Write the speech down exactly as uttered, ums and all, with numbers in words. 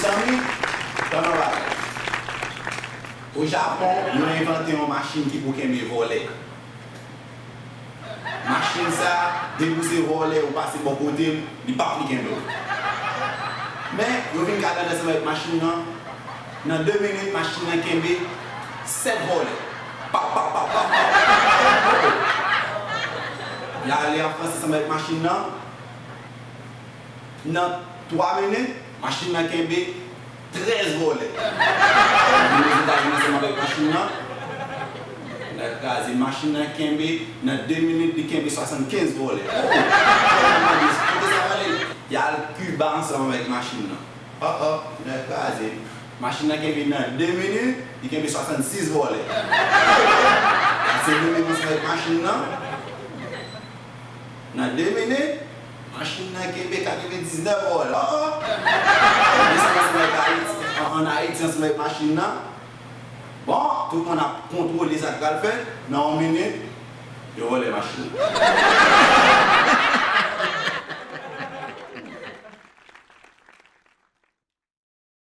Mezanmi, tann yon bagay. O Japon, yo envante yon machin ki pou kenbe vòlè. Machin sa, depi w se vòlè, ou pase bò kote l, li p ap pli kenbe w. Men, yo vin gade ansanm avèk machin nan. Nan de minit, machin nan kenbe sèt vòlè. Pap, pap, pap, pap, pap. Y ale an Frans ansanm avèk machin nan. Nan twa minit, machin nan kenbe trèz vòlè. Vin Ozetazini ansanm avèk machin nan. Nèg kraze, machin nan kenbe, nan de minit, li kenbe swasannkenz vòlè. Oh! Kote sa prale? Y al Kiba ansanm avèk machin nan. Oh, oh, nèg kraze. Machin nan kenbe nan de minit, li kenbe swasannsis vòlè. Y al Sendomeng ansanm avèk machin nan. Nan de minit, machin nan kenbe katrevendiznèf vòlè. Oh, oh. Desann ansanm avèk Ayiti, an, an Ayiti ansanm avèk machin nan. Bon, tout moun ap kontwole sa k pral fèt. Nan yon minit, yo vòlè machin nan.